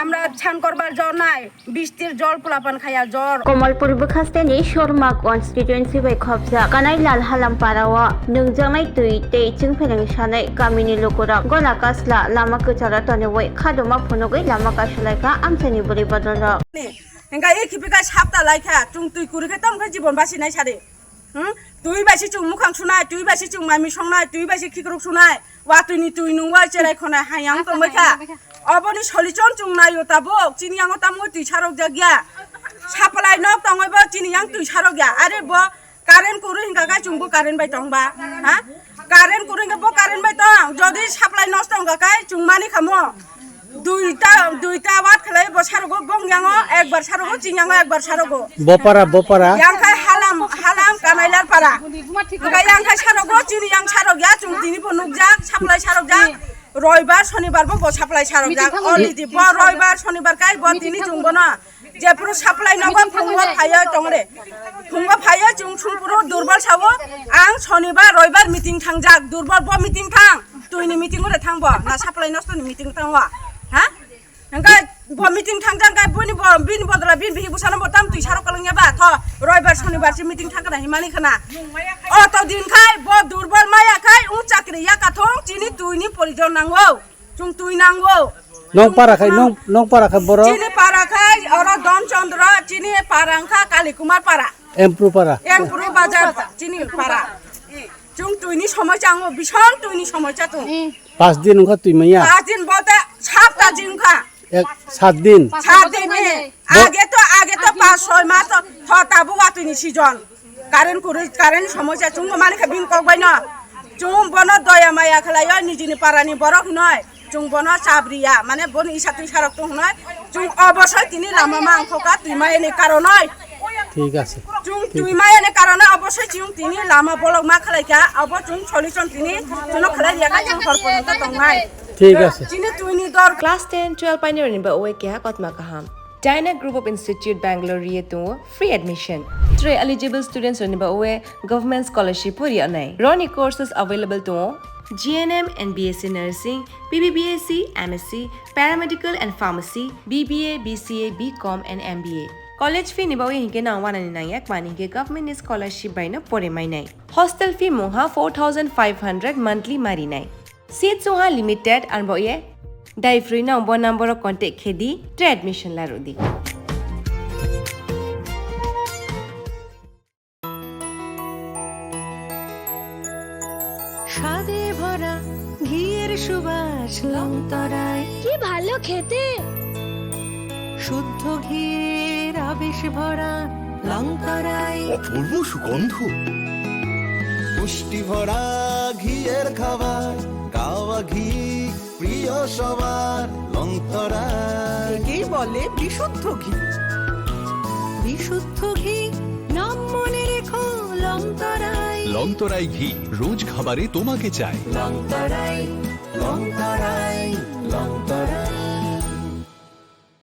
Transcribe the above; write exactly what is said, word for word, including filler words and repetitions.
আমরা স্নান করবার জল নাই, বৃষ্টির জল পোলাপান খাইয়া জ্বর। Kamalpur bwkhasteni Sorma constituency bai khopjak Kanailal Halam para o nwngjaknai twi tei chwngphereng sanai kamini lukurok gola kasla lama kwcharo toniwi khaduma phunugwi lama kasulaikha amchaini bwrwi bodolrok. Hingka e khipi kai sapta laikha, chwng twi kuri khe tamo khe jibon basi nai sari. Hmm? Twi bai se chwng mukhang sunai, twi bai se chwng mami songnai, twi bai se khikrok sunai. Watwi ni twi nungwi cherai khonai hayang tongbai kha. Oboni solution chwng naio tabuk, chini yango tamo twi sarok jak ya. Supply nok tongwi bo chini yang twi sarok ya. Are bo current kuru hingka kai chwng bo current bai tong ba. Ha? Current kuru hingka bo current bai tong. Jodi supply nosto hingka kai chwng mani khamo. Duita, duita wat khlai bo sarogo bong yango ekbar sarogo ching yango ekbar sarogo. Bopara, bopara. Yang khai halam, halam Kanailar para. Hingka yang khai sarogo chini yang sarok ya chwng tini bo nukjak, supply sarok jak. Roibar, sonibar bo, bo supply sarok jak. Meeting thango. Already bo roibar, sonibar kai bo meeting tini thango. Chwng bono. Jephuru supply nogo phungo phaiyo tongre. Phungo phaiyo chwng sumpuru durbal sawo. Ang sonibar roibar meeting thangjak. Durbal bo meeting thang. Twini meeting ore thangbo. Na supply nosto ni meeting thangwa. Ha? Hingke bo meeting thangjak hingke bini bo, bini bodolo bini bihi bwsano bo tam twi sarok kolong ya ba. Tho roibar sonibar si meeting thang kana himani khana. O to din khai bo durbal maya khai ung chakri ya kathong chini twini porijon nango. Chwng twi nango. Nong para khai, nong, nong para khai borok? Chini para khai, oro Don Chandra, chini para wngkha Kali Kumar para. Empru para. Empru bazar, chini para. Chwng twini somoi chango, bison twini somoi chatung. Pas din wngkha twi maya? Pas din bote sapta din wngkha. Ek, sat din. Sat din ni. Bo- Age to, age to pas soi mas to, tho tabuk watwi ni season. Current kwrwi, current ni somosya chwngbo mani kha bini kok bai no. Chwng bono doya maya khlai o nijini para ni borok hinoi. Chwng bono chabriya, mane boni isa twi sarok tong hinoi. Chwng obosoi tini lama ma ang khoka twi maya ni karonoi. Thik ase. Chwng twi maya ni karonoi obosoi chwng tini lama bolok ma khlai kha, obo chwng solution tini chwngno khlai riya kha chwng hor porjonto tongnai. Thik ase. Chini twi ni dor. Class ten, twelve painirokni ba oe keha kotma kaham. Dyna Group of Institute Bangalore ri tongo free admission. Tre eligible students rokni ba oe government scholarship pori anai. Roni courses available tongo G N M and B S C Nursing, B B B S C, M S C, Paramedical and Pharmacy, B B A, B C A, B Com and M B A. College fee ni ba oe hinke nang wanani nangya kmani hinke government ni scholarship bai no pore mainai. Hostel fee mungha four thousand five hundred monthly marinai. Seat sungha limited, arbo ye dai free no bo number o contact khe di, tre admission la rw di. স্বাদে ভরা ঘিয়ের সুবাস লংতরায়। কি ভালো খেতে। শুদ্ধ ঘিয়ের আবেশ ভরা লংতরায়। অপূর্ব সুগন্ধ। পুষ্টি ভরা ঘিয়ের খাবার, কাওয়া ঘি প্রিয় সবার, লংতরায়। একেই বলে বিশুদ্ধ ঘি। বিশুদ্ধ ঘি, নাম মনে রেখো লংতরায়। লংতরায় ঘি, রোজ খাবারে তোমাকে চাই। লংতরায়, লংতরায়, লংতরায়।